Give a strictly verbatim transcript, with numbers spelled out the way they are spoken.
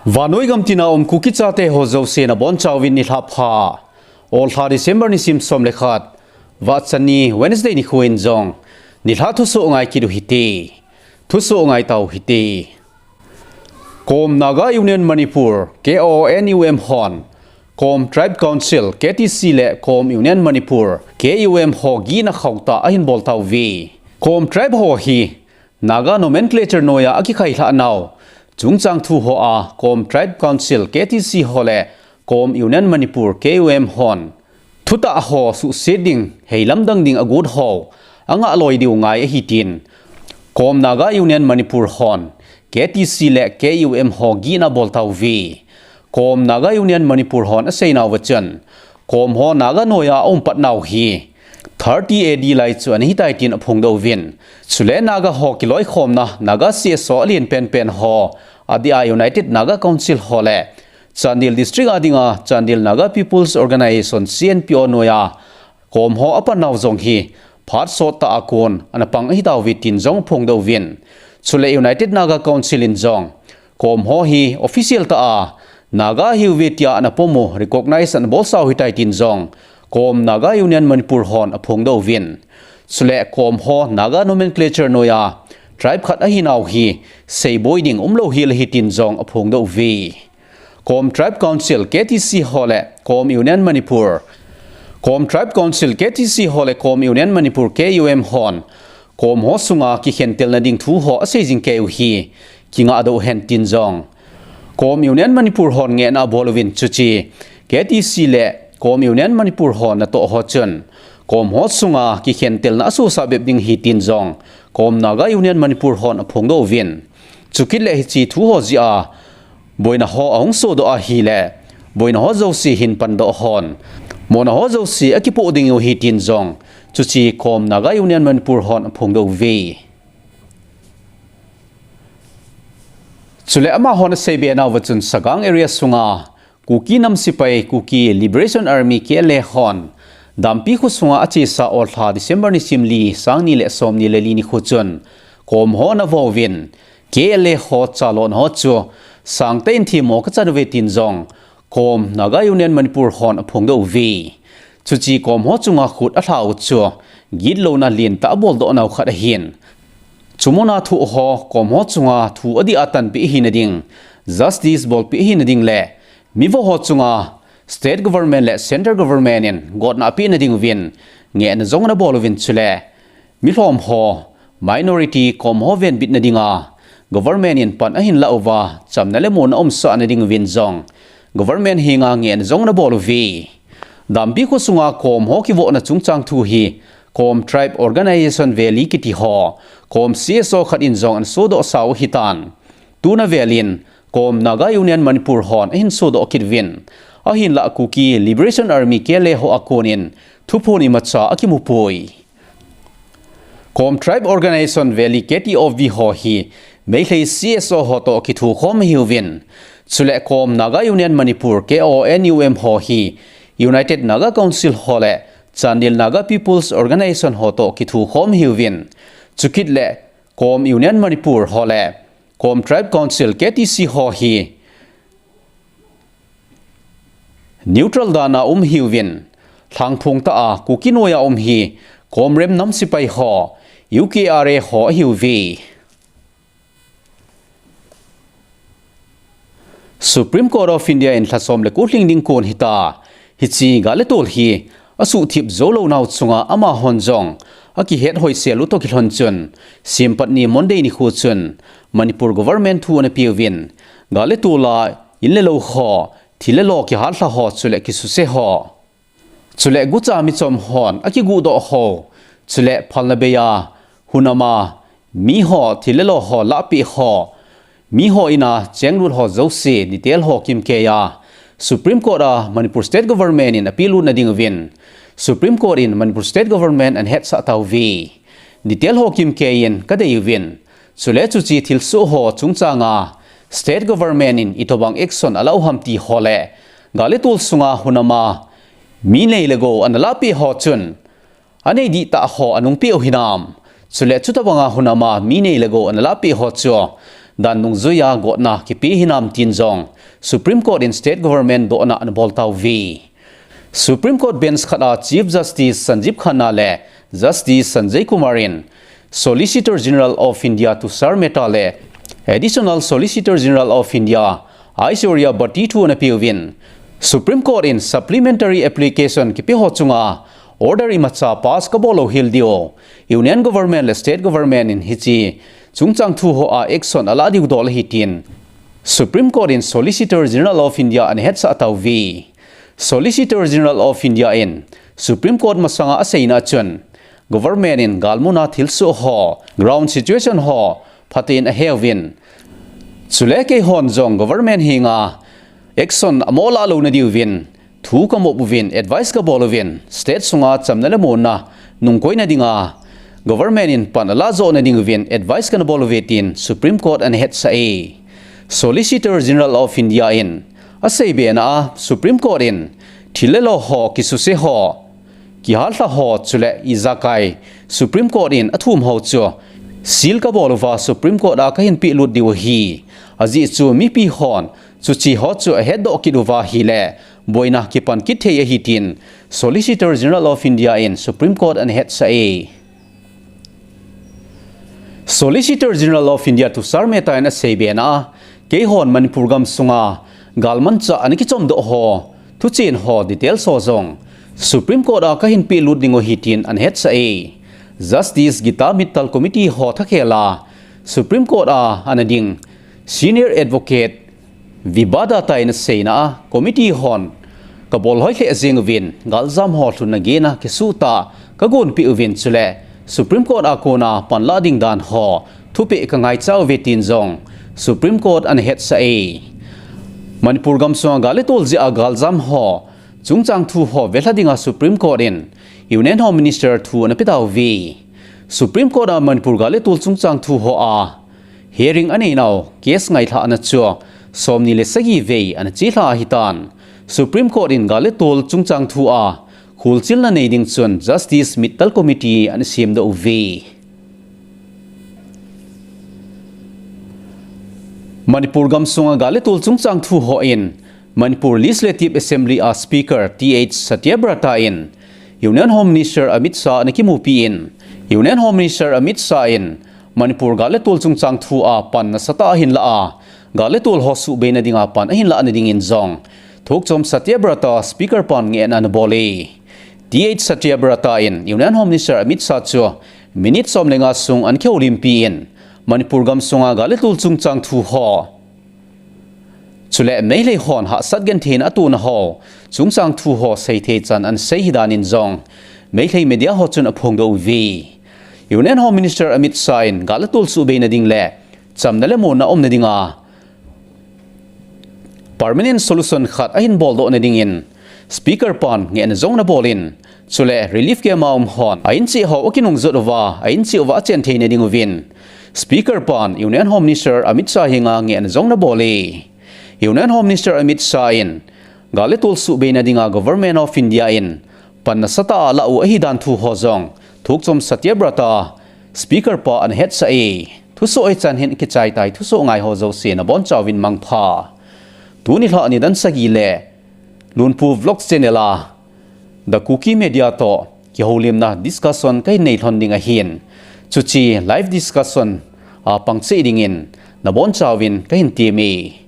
Vannoi gam tina um Kuki chate ho jouse nabonchauvin nilhah pha. Olha December nisim som le khat, Vahchani Wednesday nikho in jong nilhah thusoh ngai kit u hite. Thusoh ngai tau hite. Kom Naga Union Manipur, K O N U M hon Kom Tribe Council, K T C le Kom Union Manipur, K U M ho gihna khauhtah ahin bol tauve. Kom Tribe ho hi Naga nomenclature noiya akikhailhah nau chungchang thu hoa Kom Tribe Council, K T C ho le Kom Union Manipur, K U M hon thutah ho suhset ding, heilamdang ding agot ho angah loi diu ngai ahi tin Kom Naga Union Manipur hon K T C le K U M ho gihna abol tauve. Kom Naga Union Manipur hon aseinauva chun Kom ho Naga noiya aum patnau hi thirty A D lai chu ana hitai tin aphongdoh uvin. Chule Naga ho kiloikhomna Naga C S O alen penpen ho adeh a United Naga Council ho le Chandel District a dinga Chandel Naga People's Organisation, C N P O noiya Kom ho apannau jong hi phat sottah a kon ana pang ahitauve tin jong aphongdoh uvin. Chule United Naga Council in jong Kom ho hi official tah a Naga ahiuve tia ana pom u recognize ana bolsau ahitai tin jong Kom Naga Union Manipur hon aphongdoh uvin. Chule Kom ho Naga nomenclature noiya tribe khat ahinau hi seiboi ding umlou hel ahi tin jong aphongdoh uve. Kom Tribe Council, K T C ho le Kom Union Manipur, Kom Tribe Council, K T C ho le Kom Union Manipur, K U M hon Kom ho sunga kikhentelna ding thu ho asei jing kei u hi kingahdoh hen tin jong Kom Union Manipur hon ngehna abol uvin, chuche K T C le Kom Union Manipur ho natoh ho chun Kom ho sunga kikhentelna asosah bep ding ahi tin jong Kom Naga Union Manipur hon aphongdoh uvin. Chukit le hiche thu ho jeh a boina ho ahung sodoh ahile, boina ho jouse hin pandoh hon, mona ho jouse akipoh ding u ahi tin jong chuche Kom Naga Union Manipur hon aphongdoh uve. Chule amahon aseibe nauva chun Sagang area sunga Kuki nam sepai, Kuki Liberation Army, K L A hon Dampi kho sunga achesa olha December nisim li, sang ni le som ni le li nikho chun Kom ho ana vo uvin, K L A ho chalona ho chu sangtah in themmo kachan uve tin jong Kom Naga Union Manipur hon aphongdoh uve. Chuche Kom ho chunga khut alha u chu gitlouna lentah aboldoh nau khat ahin. Chumuna thoh ho Kom ho chunga thu adih a tanpeh ahina ding, justice bolpeh ahina ding le mivo ho chunga state government le central government in gotna apeh na ding uvin ngehna jong ana bol uvin, chule milhom ho, minority Kom ho venbitna dinga government in pan ahin lah uva, chamna le mona umsah na ding uvin jong government henga ngehna jong ana bol uve. Dampi kho sunga Kom ho kivohna chungchang thu hi Kom Tribe Organisation Valley kiti ho, Kom C S O khat in jong ana sodoh sau ahitan, tuna vel in Kom Naga Union Manipur hon ahin sodoh kit uvin, ahinlah Kuki Liberation Army, K L A ho a konin thuphon imacha akimu poi. Kom Tribe Organisation Valley, K T O V ho hi Meitei C S O ho toh kithukhom ahiuvin, chule Kom Naga Union Manipur, K O N U M ho hi United Naga Council ho le Chandel Naga People's Organisation ho toh kithukhom ahiuvin, chukit le Kom Union Manipur ho le Kom Tribe Council, K T C ho hi neutral dana um ahiuvin, lhangphong tah a Kuki noiya um hi Komrem nam sepai ho, U K R A ho ahiuve. Supreme Court of India in lha som le ko lhing ding kon hita, hiche gal le tol hi asuhthip jou lou nau chunga amahon jong akihet hoisel u toh kilhon chun, Sempatni Monday nikho chun Manipur government thu ana peuvin, gal le tol a in le lou ho, thil le lo kihat lha ho, chule kisuse ho, chule gucha michom hon akiguhdoh ho, chule phalna bei a hunam a mi ho, thil le lo ho lahpeh ho, mi ho in a chenglut ho jouse detail ho kimkei a Supreme Court a Manipur State Government in apehlut na ding uvin, Supreme Court in Manipur State Government ana hetsah tauve. Detail ho kimkei in kadei uvin, chule chuche thilsoh ho chungchang a State Government in itobang action alah u ham ti ho le, gal le tol sunga hunam a mi nei le gou ana lahpeh ho chun anei dihtah ho anungpeh u hinam, chule chutobang a hunam a mi nei le gou ana lahpeh ho chu dan nungjui a gotna kipe hinam tin jong Supreme Court in state government dohna ana bol tauve. Supreme Court bench khat a Chief Justice Sanjib Khanna le Justice Sanjay Kumar in Solicitor General of India Tushar Mehta le Additional Solicitor General of India Aishwarya Bhatti thu ana peuvin, Supreme Court in supplementary application kipe ho chunga order imacha pass kabol lou hel diu, Union Government le State Government in hiche chungchang thu ho a action ala diu dol ahi tin Supreme Court in Solicitor General of India ana hetsah tauve. Solicitor General of India in Supreme Court masanga aseina chun, government in galmuna thilsoh ho, ground situation ho phaten aheuvin, chule keihon jong government henga action amo lah louna diuvin thu kamop uvin, advice kabol uvin, state sunga chamna le muonna nungkoina dinga government in pan ala johna diuvin advice kana bol uve tin Supreme Court ana hetsah e. Solicitor General of India in asei bena a, Supreme Court in thil le lo ho, kisuse ho, kihalha ho chule ijakai Supreme Court in athum ho chu seal kabol uva Supreme Court a kahin pehlut diu ahi. Ajeh chu mipi hon chuche ho chu ahetdoh kit uva ahile boina kipan kit thei ahi tin Solicitor General of India in Supreme Court ana hetsah e. Solicitor General of India Tushar Mehta in asei bena a, keihon Manipur gamsunga galmanchah ana kichomdoh ho, thuchen ho, details ho jong Supreme Court a kahin pehlut diu ahi tin ana hetsah e. Justice Geeta Mittal Committee ho thakhel a Supreme Court a ana ding Senior Advocate Vibha Datta in aseina a, committee hon kabol hoi lheh jeng uvin, galjam ho lhunna gena kisuhtah kagonpeh uvin, chule Supreme Court a kona panlah ding dan ho thupeh kangaicha uve tin jong Supreme Court ana hetsah e. Manipur gamsunga gal le tol jeh a galjam ho chungchang thu ho velha dinga Supreme Court in Union Home Minister thu ana pe tauve. Supreme Court a Manipur gal le tol chungchang thu ho a hearing aneinau case ngailhahna chu somni le sagi vei ana chelha ahitan, Supreme Court in gal le tol chungchang thu a kholchilna nei ding chun Justice Mittal Committee ana semdoh uve. Manipur gamsunga gal le tol chungchang thu ho in Manipur Legislative Assembly a Speaker T H Satyabrata in Union Home Minister Amit Shah ana kimupi in, Union Home Minister Amit Shah in Manipur gal le tol chungchang thu a pan nasatah ahin lah a, gal le tol ho suhbeina dinga pan ahin lahna dingin jong Thokchom Satyabrata Speaker pan ngehna ana bol e. T H Satyabrata in Union Home Minister Amit Shah chu minute som le nga sung ana kihoulimpi in, Manipur gamsunga gal le tol chungchang thu ho chule Meitei hon hahsat gentheina atohna ho chungchang thu ho seithei chan ana sei ahi danin jong Meitei media ho chun aphongdoh uve. Union Home Minister Amit Shah in gal le tol suhbeina ding le chamna le muonna umna dinga permanent solution khat ahin boldohna dingin Speaker pan ngehna jong ana bol in, chule relief camp a um hon a incheh ho akinungjot uva, a incheh uva achen theina dinguvin Speaker pan Union Home Minister Amit Shah henga ngehna jong ana bol e. Union Home Minister Amit Shah in gal le tol suhbeina dinga Government of India in pan nasatah a alah u ahi dan thu ho jong Thokchom Satyabrata Speaker pa ana hetsah e. Thusoh hichan hin kichai tai, thusoh ngai ho jouse nabonchauvin mangpha. Tuni lha nidan sagi le Lunpu Vlogs channel a The Kuki Media toh kihoulimna discussion kahin nei lhon ding ahin, chuche live discussion a pang cheh dingin nabonchauvin kahin temme.